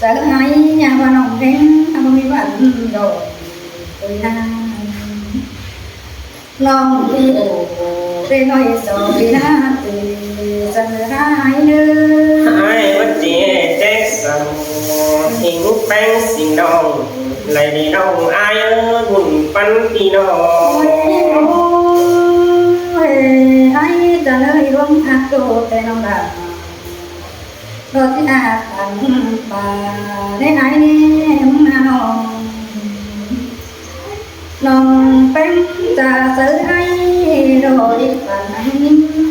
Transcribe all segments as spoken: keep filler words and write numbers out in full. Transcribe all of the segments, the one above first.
Chắng ai nhà ꞌva ꞌnọng ꞌhéng ꞌva ꞌmí ꞌvắn ꞌdọn ꞌtoi ꞌnặn. ꞌNọng ꞌpi ổ ꞌtẹ ꞌnọi so ꞌpi ꞌnặn ꞌtoi chắng ai ꞌnớ. Ai ꞌva ꞌtẹ ꞌtẹ so ꞌhịn ꞌpéng si ꞌnọng, lai đi ꞌnọng ai ơ ꞌmun ꞌpắn ꞌpi ꞌnọng. Ôi, ôi, ai chắng ơi ꞌluống ác ꞌtô ꞌtẹ ꞌnọng đa. ꞌLọt ꞌtẹ ác ꞌpắn ꞌpa ꞌnê ai ꞌnê ꞌmá ꞌnọng. ꞌNọng ꞌpéng chả sáư ai ꞌlọt ꞌtẹ ꞌpắn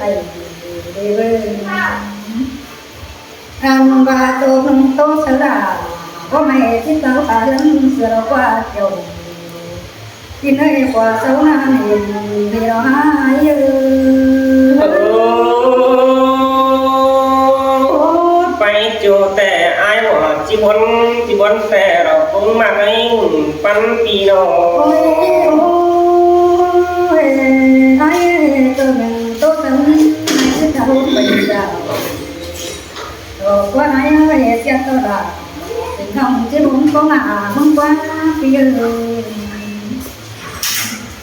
tảy đi vơi. Ăn ba tô hưng tô sớ đà, bố mẹ chỉ tao ta hưng sửa qua kiểu. Tin ơi qua sau na niềm vì nó hai ư. Ôi, pay chu te ai wa chi bon, chi bon te ro pung ma kai pan pi no. Ôi, ôi, ai, tôi mình tốt lắm, ai cứ tao bây giờ. Ơ, ꞌquá nái ơi, sia tô đà. Tỉnh hồng chứ bún có ngạ, bún ꞌquá phi ơi.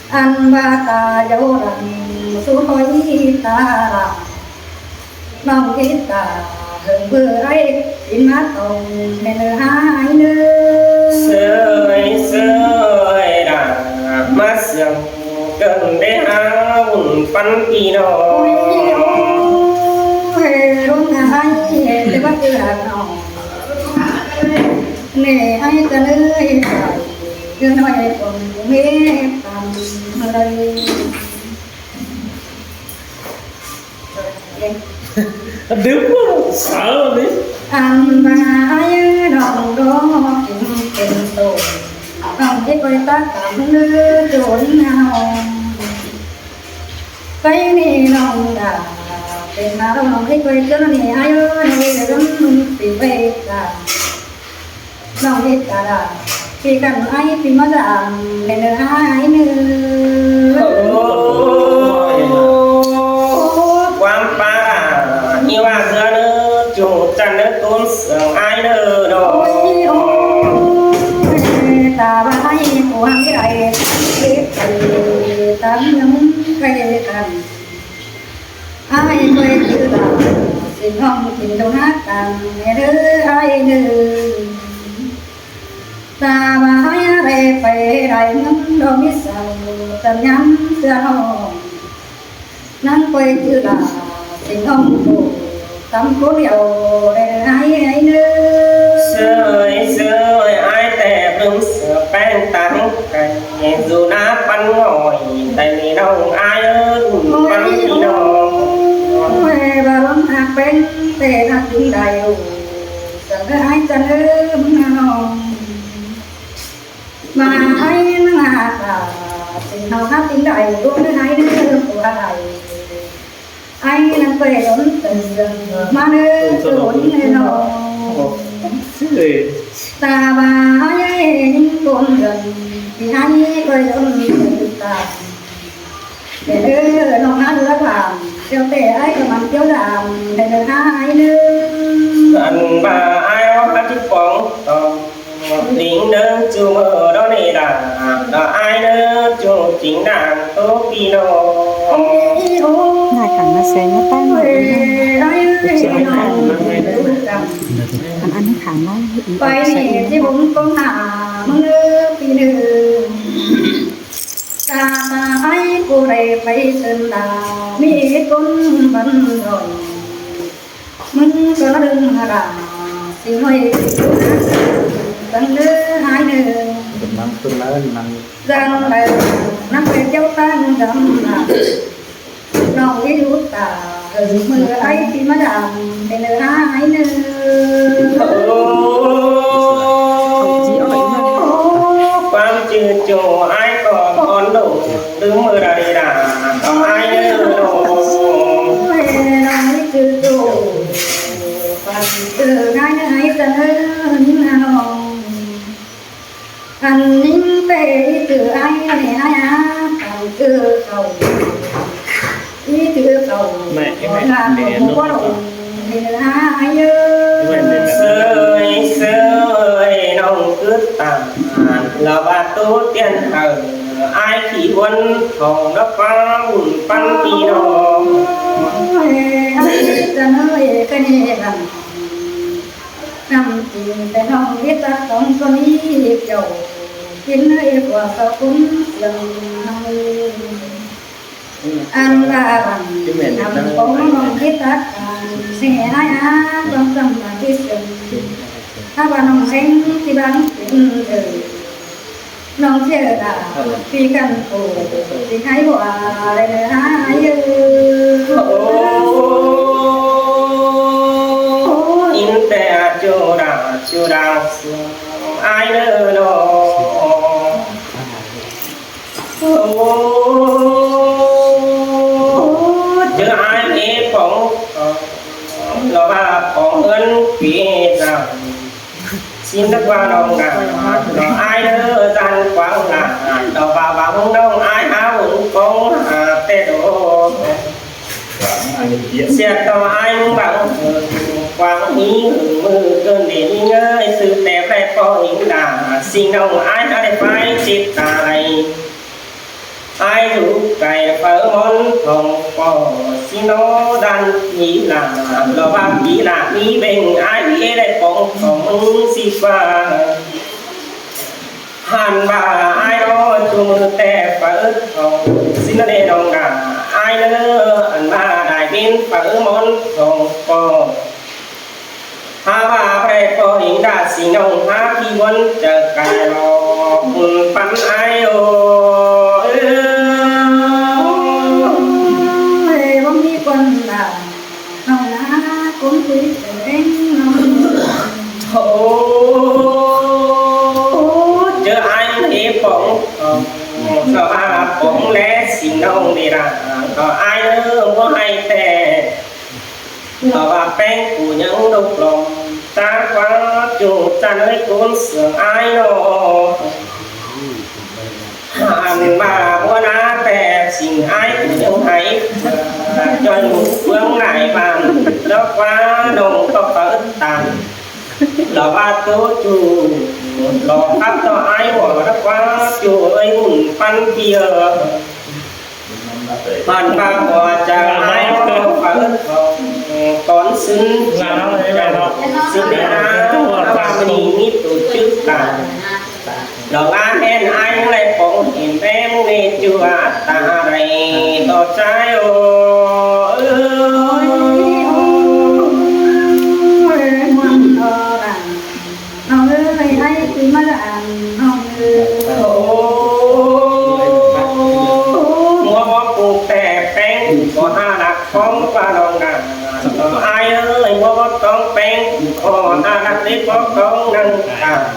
Ăn ba ta dấu đằng, su thôi ta đà. Nong ít ta, hưng bơ ai, in má tông, nên hai nữa. Sơi, sơi đà, má sương. Cơn đế há ún pắn pì nọ. Ôi, ôi, rung ai, để bắt chữ hạt nọ. Nè, ai ta nơi, cứ nói còn mê tầm nơi. Đứm quá, sao đi. Ăn ba ai đong đo, kinh kinh tổ. Đong cái quay ta cảm lư trốn nào. Cái này lòng đã, bên nào lòng cái quay cho nó này ai ơi, nó đi đừng bị quay cả. Lòng đi cả đã, thì cần ai thì mà làm, nên là ai nữa. Ôi, quán ba, như ba giờ nữa, chủ chăn nữa, tốn sương ai nữa đó. Ôi, ôi, ta ba ai của hàng cái này, cái này, ta nhắm cái này. Ai quay chữ là, xin không xin đâu hát tặng, nghe đứa ai nữa. Ta ba ai ai phải đại ngắm đâu biết sao, ta nhắm xưa hồng. Năng quay chữ là, xin không cô, tâm cô điều, để ai ai nữa. Sơi, sơi, ai tè bướm sửa peng tắng. Dù ná pắn ngòi, tại vì nó ai ớt, pắn đi nó. Ôi, bà lắm hạt bén, tê hạt trứng đầy đủ. Sẵn ơi ai sẵn ơi, mừng hồng. Mà ai năng hạt à, xin hồng hạt trứng đầy đủ, ai nữa của ai. Ai năng quê đốn tần dần, mà nơi trốn nơi nó. Ta ba ai ninh trốn dần, thì ai quê đốn tần ta. Để ơ, nó hát lắm à, theo tệ ai có mắn tiêu đàm, để nó hai nữa. Ăn ba ai ó hát chứ bóng, tòng. Lính đơn chu mơ đó này là, đó ai đó chu chính đảng tô pì nọ. Ngai khẳng nó xe nó tăng rồi. Ôi, ai ơi, ai ơi, ai ơi. Ăn ăn khẳng nó ý. Quay này chứ bún có ngả mưng ư pì nư. Ta ta ai cô đây phải sơn đà, mi con bắn rồi. Mưng có đừng hà đà, xin hỏi tăng lư hai nư. Nắng tuần lễ nắng. Rằng đây, nắng về châu tăng dầm là. Lòng đi lút ta, hứng mưa ai thì mà đàm, để lư hai nư. Ơ, quán chữ chủ ai có con đủ. Tứ mưa đà đi đà, có ai nhớ đồ. Ôi, nói chữ chủ, và chữ ngái ngái ta hơn nào. Ăn nín tê chữ ai này ai á, bằng chữ khẩu. Ý chữ khẩu, mẹ, cái mẹ, là mẹ của nó quá đủ. Thì là ai ơi. Cái mẹ, mẹ, mẹ. Sơi. Tổ tiên hở ai khi huấn thọ đó khóa hùn păn tí đó. Ôi, ai ta nói cái này rằng năm chín phải lòng biết ta không có đi kiểu, kiến nơi của sao cũng sương. Ăn ba bằng nằm bóng lòng biết tắt, sẽ nói á con tâm là cái sương. Ta ba lòng sánh thì bằng sương. Lòng sẽ là phi căn khổ, thì hãy bỏ lại nữa hãy ư. Ôi, in te chu đa chu đa sương ai nơ lo. Ôi, chứ ai ế phóng, nó ba phóng hơn phi rằng. Xin đắc qua lòng ngã, nó ai đơ gian quảng ngã, nó ba ba hung đông ai há hung phóng hà tê đô. Sia to ai mung bang quảng hí hưng mư cơn để ngơi sư tê phải phó hính đà, xin đông ai há để phải chết ta này. Ai rủ cày phở món thòng phò, xin nó đan ý là, lo ba tí là ý bình, ai ý đây phóng phóng si qua. Hẳn bà ai đó chu mư tè phở thòng, xin nó đây đồng đà, ai nơ, hẳn bà đại bên phở món thòng phò. Há ba pre pho hính đa si nông há khi huấn chơ cai lo, hùn pắn ai ô. Ôi, bóng đi quân là nông há cũng quý tử anh nông. Ô, chớ ai hế phóng, sao ba phóng lé si nông đi ra, có ai ơ, mua hay tè. Lo ba peng cu nhăng độc lòng, ta quá chu ta nơi cốn sương ai lo. Hẳn ba búa ná tè xin ai cu nhăng hay, cho nhung phương ngại bàn, đó quá nông có phở tàn. Lo ba tố chu, lo khắp to ai bỏ, đó quá chu ơi hùn păn kia. Hòn ba bò chào ai có phở thọ, con xứng xứng đá ba mì mít tổ chức cả. Lòng an hẹn ai lại phóng hiền em nghe chùa ta này to trái ô. Ôi, ôi, ôi, ôi, ôi. Nông ơi, ai cứ mà ăn nông ơi. Ôi, mua bó cục tè peng, có hà lạc phóng qua lòng đà. Ai ơi, mua bó tóng peng, có hà lạc lít bó tóng năng đà.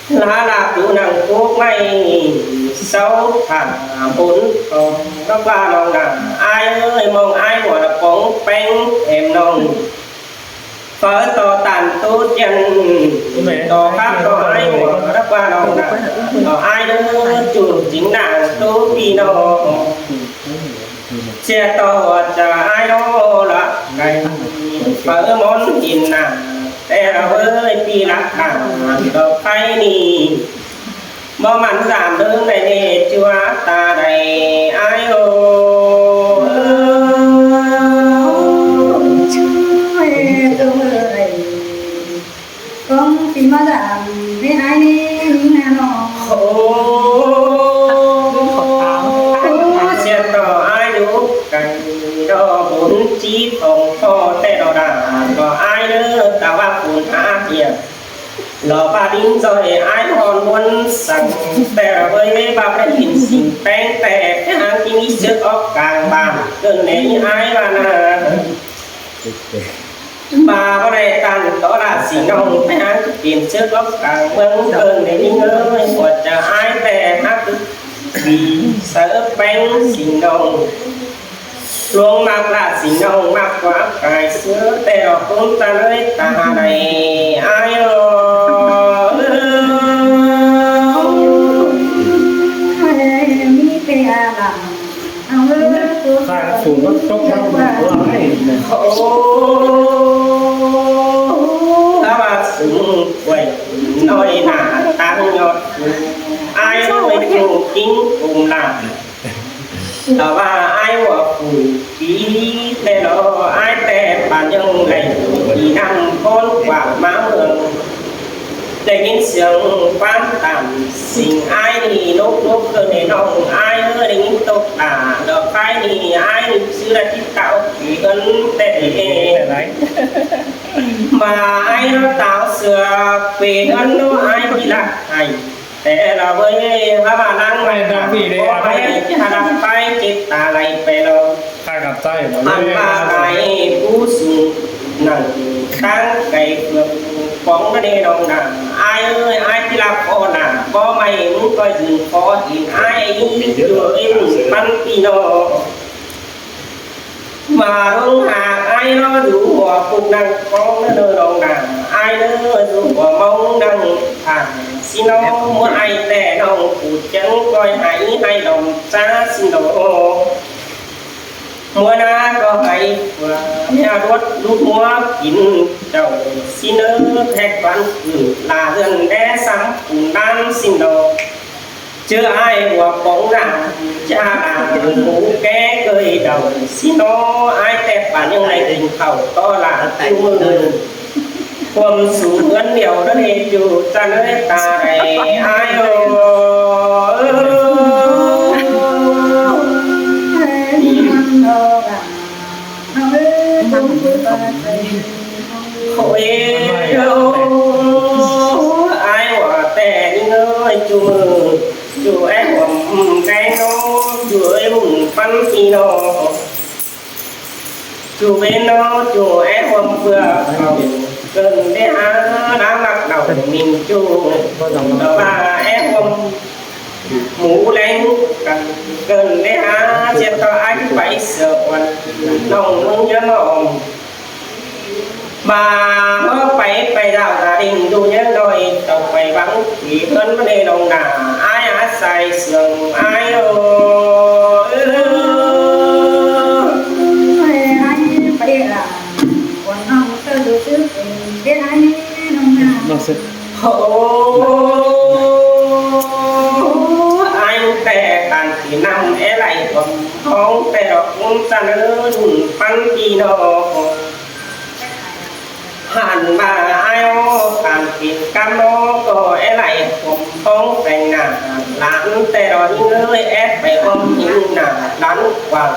Lá là tú năng cốc may, sáu thả bốn tóng, nó qua lòng đà. Ai ơi, mong ai mua là phóng peng, em nông. Phở to tàn tu chân, to khắp to ai của nó qua nó nè, to ai đó chủ chính đảng tu pi nó. Xe to chả ai đó là cái phở món nhìn nè, xe là với pi lắc đảng, to khay nì. Bó mẳn dản đớn đảy nê chua ta đảy ai ô. Ôi, ôi, ôi. Con xin mà dản với ai nê, những ngàn nó. Ô, siết to ai đu, cảnh đó bốn chí phòng kho tê đó đà, có ai đơ, ta bác bốn há hiệp. Lo ba đin rồi ai hòn muôn sẵn, tè rơ bơi bê ba bê hin sing peng tè, pé hang ki mi sước ốc cang bàn, cơn nê ai ba na. Ba ba đe tăn tó là sing nông, pé hang ki pin sước ốc cang mương, cơn nê mi ngơi, hua chơ ai tè hắc, vì sơ peng sing nông. Luông mạc lạ sing nông mạc quá cai sứa tè rọ cúng ta nơi ta hà này ai ơ. Mi tè à lạ, ông ơi, tôi phải phủ mất tốc năm của ai. Ô, ta bà sung quẩy, nói nà ta nhọt ꞌkính ꞌcum ꞌnạ. Lỏ ꞌva ải ꞌhua phủ ꞌpi ꞌtẹ lo, ải ꞌtẹ pán ꞌnhắng đảy ꞌpi ꞌnặm ꞌcốn ꞌquám ꞌmá ꞌmướng. Đảy ꞌnghín siêng ꞌquám tản sính ải ꞌnị, nốc nốc ꞌcọ ꞌnị ꞌnọng ải ꞌới, đảy ꞌnghín tốc đa lỏ khái ꞌnị ải ꞌnị ꞌchư đa ꞌchí táo pê ꞌhướn ꞌtẹ ꞌnị. ꞌMá ải ꞌnọ táo sửa pê ꞌhướn ꞌnọ ải ꞌpi lắc hảy. Té lo ꞌvới, hák ꞌva ꞌnăng ꞌmạy ꞌnạ, ꞌpưa ꞌmạy ꞌchí hák ꞌnăng pay ꞌchí ta lai pay lo. Ăn ꞌva lai pú sung nẳng ꞌtáng cay ꞌpưa póng ꞌnớ ꞌnọng ꞌnạ. Ải ꞌới, ải ꞌpi lắc ꞌcọ ꞌnạ, ꞌpưa ꞌmạy ꞌmứng ꞌcọ dưn ꞌcọ hin ải ꞌnị, ꞌchua ꞌới ꞌmứng ꞌpắn ꞌpi ꞌnọ. ꞌMá ꞌlống hák ải ꞌnọ dú hua púc nẳng ꞌcóng ꞌnớ ꞌnọng ꞌnạ. Ải ꞌnớ dú hua ꞌmóng nẳng thả ꞌsịn ꞌnọng, ꞌmưa ải ꞌtẹ ꞌnọng phủ chắng ꞌcoi hảy hảy lom ꞌchá ꞌsịn ꞌnọng. ꞌMưa ꞌná ꞌcọ hảy ꞌpưa ꞌmía đuột đuột ꞌmưa kin chảu ꞌsịn ꞌnớ, hét ꞌván khửn lả ꞌhướn đé sắm phủ ꞌnặm ꞌsịn ꞌnọng. ꞌChớ ải hua póng ꞌnạ, ꞌchá ꞌnạ mú ké ꞌcơi đau ꞌsịn ꞌnọng, ải ꞌtẹ pán ꞌnhắng đảy kin khảu ꞌto lả ꞌchu ꞌmự. ꞌCuôm sú ꞌhướn điêu ꞌnớ ꞌnị ꞌchu ꞌchăn ꞌới ta đảy ải ꞌnọ. Ôi, ải ꞌhua ꞌtẹ ꞌnị ꞌnớ ꞌchu ꞌmự, ꞌchu é ꞌhuôm ꞌcáy ꞌnọ, ꞌchu ꞌới ꞌmứng ꞌpắn ꞌnị ꞌnọ. ꞌChu ꞌvến ꞌnọ, ꞌchu é ꞌhuôm ꞌpưa khảu, ꞌcợn đé hák ꞌláng ꞌmặc đảu ꞌmính ꞌchu. Lỏ ꞌva é ꞌhuôm mú ꞌlẹng, ꞌcợn đé hák ꞌchí ꞌto ải pay sửa uôn ꞌnọng ꞌmướng ꞌnhá ꞌnọng. ꞌVa ꞌmưa pay pay đảo gia đình ꞌchu ꞌnhá ꞌnọi, ꞌtạu pay bắng pí ꞌhướn ꞌmá ꞌnê ꞌnọng ꞌnạ, ải hák sai sương ải ꞌnọ. Ôi, ải pay lả, uôn ꞌnọng ꞌtơ dú sứ pên đé ải ꞌnọng ꞌnạ. Ôi, ải ꞌtẹ cản pí ꞌnặm é đảy ꞌcốn ꞌtóng ꞌtẹ lỏ ꞌcốn ꞌchăn ꞌnớ ꞌnung ꞌpắn ꞌpi ꞌnọ. Hẳn ꞌva ải ꞌnọ cản pí ꞌcắm ꞌnọ ꞌcọ é đảy ꞌcốn ꞌtóng pay nả lán ꞌtẹ lỏ ꞌnhính ꞌới, é pay ꞌcắm ꞌnhính nả lán quảng.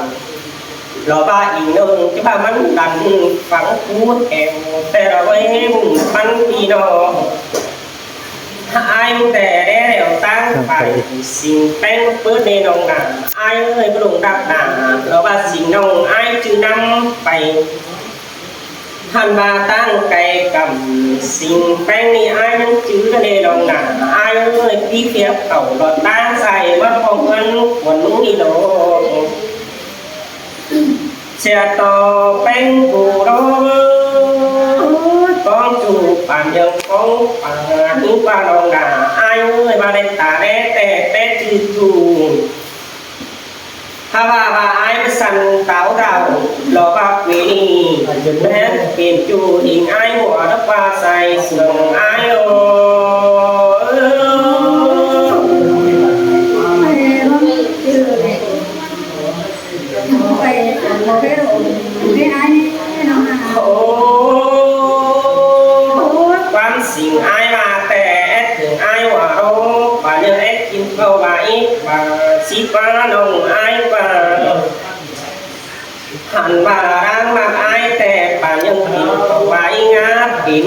Lỏ ꞌva inh ꞌnưng ꞌchí ꞌva ꞌmắn lăn phắng phú hẻo ꞌtẹ lỏ ꞌvới ꞌmứng ꞌpắn ꞌpi ꞌnọ. Ải ꞌtẹ đé lẻo ꞌtáng pay sính ꞌpéng pứ ꞌnê ꞌnọng ꞌnạ. Ải ꞌới, báu đông đắp ꞌnạ, lỏ ꞌva sính ꞌnọng ải ꞌchư ꞌnặm pay. Hẳn ꞌva ꞌtáng cay căm sính ꞌpéng ꞌnị ải ꞌnhắng ꞌchư ꞌnê ꞌnọng ꞌnạ. Ải ꞌới, ꞌpi phiếp khảu lỏ ꞌtáng sai ꞌmá ꞌpọm ꞌhướn khuôn ꞌnị ꞌnọ. ꞌSịa ꞌto ꞌpéng phủ ꞌnọ, ꞌcóng ꞌchu pán ꞌnhắng ꞌcóng pán ꞌnhắng ꞌva ꞌnọng ꞌnạ. Ải ꞌới, ꞌva đảy ta đé ꞌtẹ pét ꞌchư ꞌchu. Hák ꞌva ꞌva ải ꞌmá săn táo đảo, lỏ ꞌva quê ꞌnị, ꞌmá pên ꞌchu ꞌhính ải ꞌmưa đắp ꞌva sai sương ải ꞌnọ. Ôi, ꞌquám sính ải ꞌva ꞌtẹ é ꞌtếng ải ꞌva ꞌnọ, ꞌva ꞌnhắng é kin khảu ꞌva í ꞌva síp ꞌva ꞌnọng ải ꞌva. Hẳn ꞌva ꞌláng ꞌmặc ải ꞌtẹ pán ꞌnhắng kin khảu ꞌva í ngá pên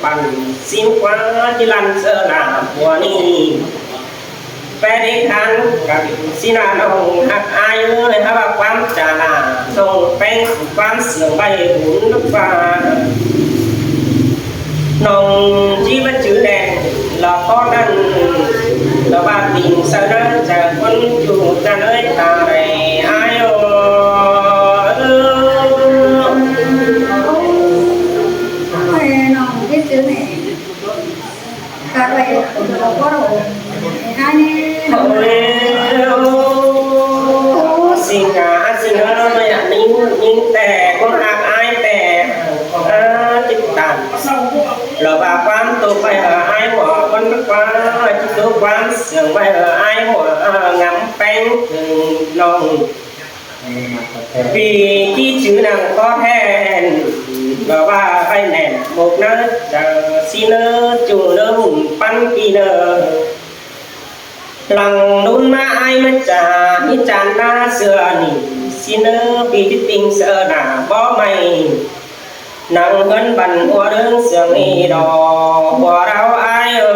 păn síp ꞌva ꞌchí lăn ꞌsớ lả bua ꞌnị. Pét đé khăn cắp sính ꞌnọng ꞌnọng ꞌhặc ải ꞌới, hák ꞌva ꞌquám chả lả ꞌnọng ꞌpéng ꞌquám sương ꞌvạy bún lốc ꞌva ꞌnọng ꞌchí ꞌmá chứ đen lỏ ꞌcọ ꞌnặn, lỏ ꞌva tỉng saư ꞌnớ chả ꞌcốn ꞌchu ꞌnặn ꞌới ta đảy ải ꞌnọ. Ôi, ꞌnọng biết chứ ꞌnị. Ôi, sính ꞌnạ, sính ꞌnớ ꞌnị, ꞌnhính ꞌtẹ ꞌcốn ꞌhặc ải ꞌtẹ, ơ, chứk tản. Lỏ ꞌva ꞌquám tô pay hảư ải ꞌmưa ꞌcốn Khóa ꞌchí tố ꞌquám sương ꞌvạy ꞌa ải ꞌhua ngắm ꞌpéng thửng ꞌnọng. Vì ꞌchí chứ nẳng có then, ꞌcọ ꞌva ꞌvạy nẻn mộc ꞌnớ, chắng ꞌsịn ꞌnớ, ꞌchu ꞌnớ ꞌhung ꞌpắn ꞌpi ꞌnớ. Lăng ꞌnún ꞌmá ải ꞌmá chả, ꞌmí chản ꞌná ꞌsứa ꞌnị, ꞌsịn ꞌnớ ꞌpi ꞌchí ꞌtinh ꞌsớ nả bók ꞌmạy. Nẳng ꞌhướn băn ꞌhua ꞌlướng sương ꞌnị đo, ꞌhua đaư ải ơi.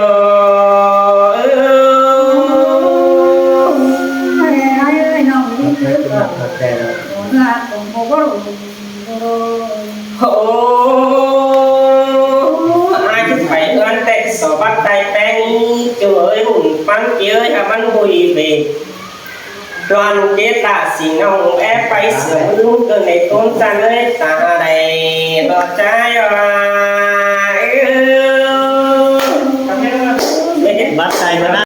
Hô, ải ꞌchí pay ꞌhướn ꞌtẹ so bắt tai ꞌpéng ꞌnị, ꞌchu ơi, ꞌhung ꞌpắn ꞌpi ơi, hảư ꞌmắn vui vẻ. Đoàn kết là ꞌsịn ꞌnọng é pay sương ꞌmướng ꞌcọ ꞌnị ꞌtốn ꞌchăn ơi, ta đảy ꞌhọt ꞌchái ꞌva. Bắt tay vào đó.